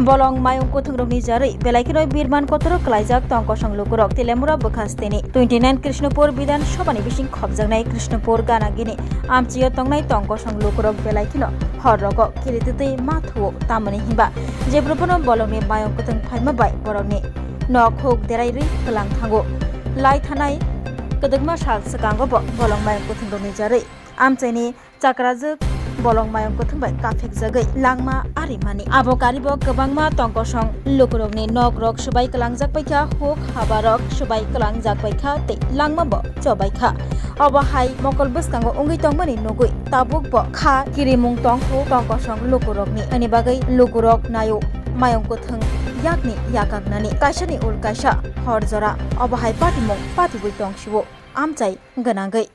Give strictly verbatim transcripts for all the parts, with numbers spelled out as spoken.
Bolong mayung kwthwngrokni jarwi belai kheno birman kotoro klaijak tongkosong lukurok Telemura bwkhasteni twenty nine Krishnapur Bidhan Sabhani bising khopjaknai Krishnapur Ganagini amchio tongnai tongkosong lukurok belai kheno hor rogo kiritwtwi ma thuo, tamoni hinba jephru bono bolongni mayung kwthwng phaima bai borokni nok huk derai rwi kwlang thango. Lai thanai kwdwkma sal swkango bo bolong mayung kwthwngrokni jarwi amchaini chakrajwk bolong mayung kwthwng bai kaphekjagwi langma arimani. Abo karibo kwbangma tongkosong lukurokni nokrok swbai kwlangjak paikha, huk habarok swbai kwlangjak paikha tei langma bo chobaikha. Obo hai mokol bwskango wngwi tongmani nugwi tabuk bo kha kirimung tongkhu tongkosong lukurokni. Ani bagwi lukurok naio mayung kwthwng yakni yakaknani kaisani ul kaisa hor jora. Obo hai patimung patibwi tongsio amchai gwnangwi.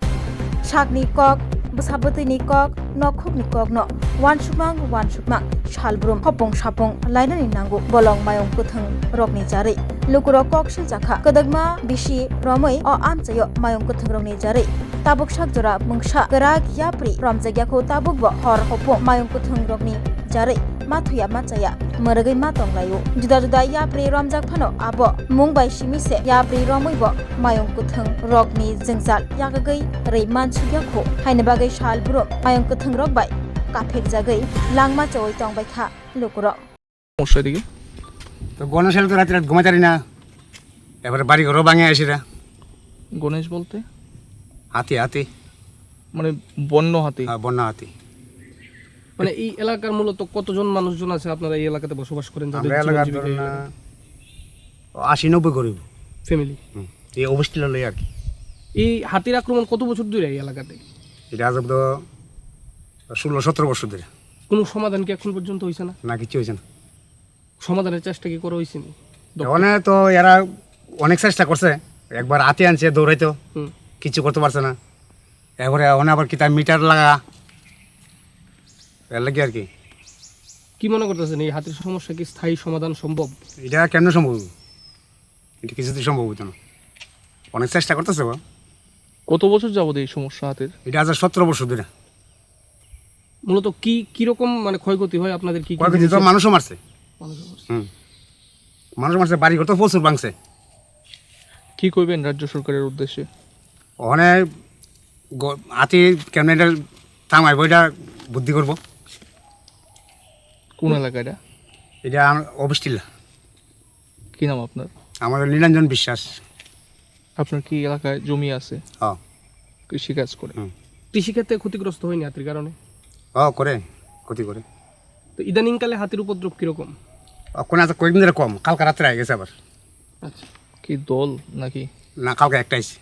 Sakni kok, bwsa bwtwini kok, nokhukni kokno uansukmang uansukmang salbrum hopung sapung lainani nango bolong mayung kwthwng rokni jarwi. Lukurok kok siljakha, kwdwkma bisi romwi o amchaio mayung kwthwng rokni jarwi tabuk sak jora mungsa kwrak yapri romjakya kho, tabuk bo hor hopung mayung kwthwng rokni jarwi ma thuya ma chaya mwrwgwi ma tonglaio. Juda juda yapri romjak phano abo mung bai simi se yapri romwi bo mayung kwthwng rokni jwngjal yakagwi rwi mansukya kho. Haini bagwi sal brum mayung kwthwng rok bai kaphekjagwi langma chowui tongbaikha lukurok. সমস্যা এদিকে? তো গণেশ এলে তো রাতে রাত ঘুমাতে পারি না, এবারে বাড়ি ঘরও ভাঙে আসে না। গণেশ বলতে? হাতি, হাতি। মানে বন্য হাতি? হ্যাঁ, বন্য হাতি। মানে এই এলাকার মূলত কতজন মানুষজন আছে আপনারা এই এলাকাতে বসবাস করেন, যাদের আমরা জীবন এলাকার জীবিকা ধরুন এই না, এলাকা? আশি নব্বই গরিব। ফ্যামিলি? হুম। এই অবস্থা লই আর কি। এই হাতির আক্রমণ কত বছর ধরে এই এলাকাতে? এটা আজ অব্দি ষোলো সতেরো বছর ধরে। কোনো সমাধান কি এখন পর্যন্ত হয়েছে না? না, কিচ্ছু হয়েছে না। সমাধানের চেষ্টা কি করা হয়েছে নি? ওখানে তো এরা অনেক চেষ্টা করছে, একবার হাতি আনছে দৌড়াইতো, হুম। কিছু করতে পারছে না। এরপরে ওখানে আবার কিতা মিটার লাগা, এর লাগি আর কি। কি মনে করতেছেন, এই হাতির সমস্যা কি স্থায়ী সমাধান সম্ভব? এটা কেমনে সম্ভব হইব? এটা কিছুতেই সম্ভব হইতো না, অনেক চেষ্টা করতেছে বা। কত বছর যাবত এই সমস্যা হাতির? এটা আজ সতেরো বছর ধরে। মূলত কি, কিরকম মানে ক্ষয়ক্ষতি হয় আপনাদের? কি কি ক্ষয়ক্ষতি তো জিনিসের? মানুষও মারছে। মানুষও মারছে। হুম। মানুষ মারছে, বাড়িঘর তো প্রচুর ভাঙছে। কি কইবেন রাজ্য সরকারের উদ্দেশ্যে? ওখানে গ-, হাতি কেমনে এটা থামাইবো, এটা বুদ্ধি করবো। কোন এলাকা এটা? এটা আমার অফিস টিলা। কি নাম আপনার? আমার নীলাঞ্জন বিশ্বাস। আপনার কি এলাকায় জমি আছে? হ্যাঁ। কৃষি কাজ করে? হুম। কৃষিক্ষেত্রে ক্ষতিগ্রস্ত হয়নি হাতির কারণে? হ্যাঁ, করে, ক্ষতি করে। তো ইদানিংকালে হাতির উপদ্রব কিরকম? এখন আজ কয়েকদিন ধরে কম, কালকে রাত্রে আগে গেছে আবার। আচ্ছা, কি দল নাকি? না, কালকে একটা আইছে।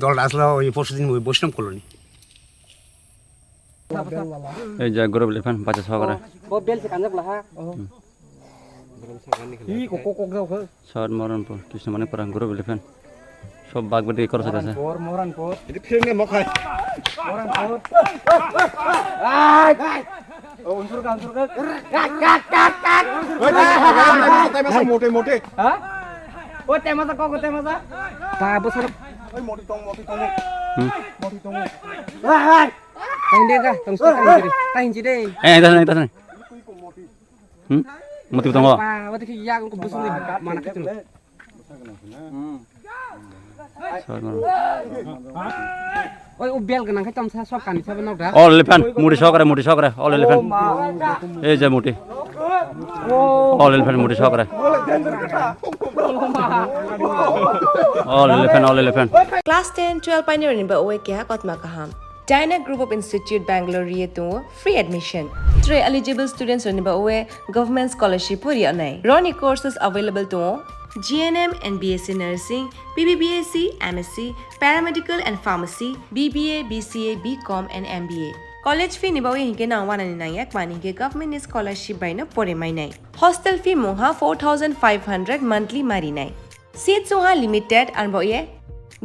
দলটা আসলে ওই পরশুদিন ওই বৈষ্ণব কলোনি। এই যে গরু বিলি ফ্যান বাচ্চা সহকারে। Bo bel se kanjak laha. Hi kok kok kok jao khe. South Moranpur, Krishna Manikpura, group eleven. Sob bag badi khorok sai ase. Moranpur, Moranpur. Ini film ni mokhai. Moranpur. Ai, ai. Oh, unsur ka, unsur ka. Mote, mote. Ha? Oh, tema sa, kok tema sa. Ta, bo sa. Oi, moti tong, moti tong. Hmm. Moti tong. Ai, ai. Tang de ka, tang sa, tang jiri. Tang jiri. Eh, dah, dah, dah. Hmm? Moti tongo. Pa, wati ki ya ko busung ni mana ka tunu. Oi, o bel ganang khe tamsa sok kani sabo nok da. All elephant, muti sokre, muti sokre, all elephant. Ei je muti. All elephant muti sokre. All elephant, all elephant. Class ten, twelve painirokni ba oe keha kotma kaham. Dyna Group of Institute Bangalore ri tongo free admission. Tre eligible students rokni ba oe government scholarship pori anai. Roni courses available tongo G N M and B S C Nursing, B B B S C, M S C, Paramedical and Pharmacy, B B A, B C A, B Com and M B A. College fee ni ba oe hinke nang wanani nangya kmani hinke government ni scholarship bai no pore mainai. Hostel fee mungha four thousand five hundred monthly marinai. Seat sungha limited, arbo ye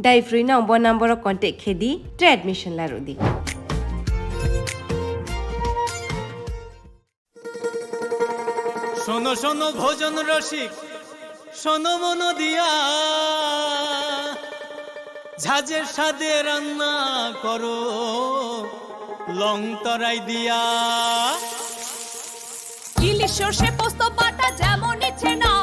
dai free no bo number o contact khe di, tre admission la rudi. শোনো শোনো ভোজন রসিক, শোনো মন দিয়া, ঝাঁঝের স্বাদে রান্না করো লং তরাই দিয়া। সর্ষে পোস্ত বাটা যেমন ইচ্ছে নাও,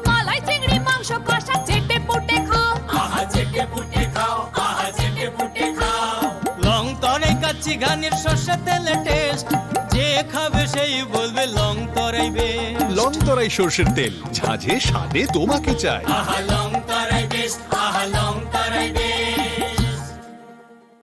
মালাই চিংড়ি মাংস কষা চেটে পুটে খাও। আহা চেটে পুটে খাও, আহা চেটে পুটে খাও। লং তরাই কাচ্চি ঘানির সর্ষে তেলে টেস্ট, যে খাবে সেই বলবে লং তরাই বেস্ট। লং তরাই সর্ষের তেল, ঝাঁঝে স্বাদে তোমাকে চাই। আহা লং তরাই বেস্ট, আহা লং তরাই বেস্ট।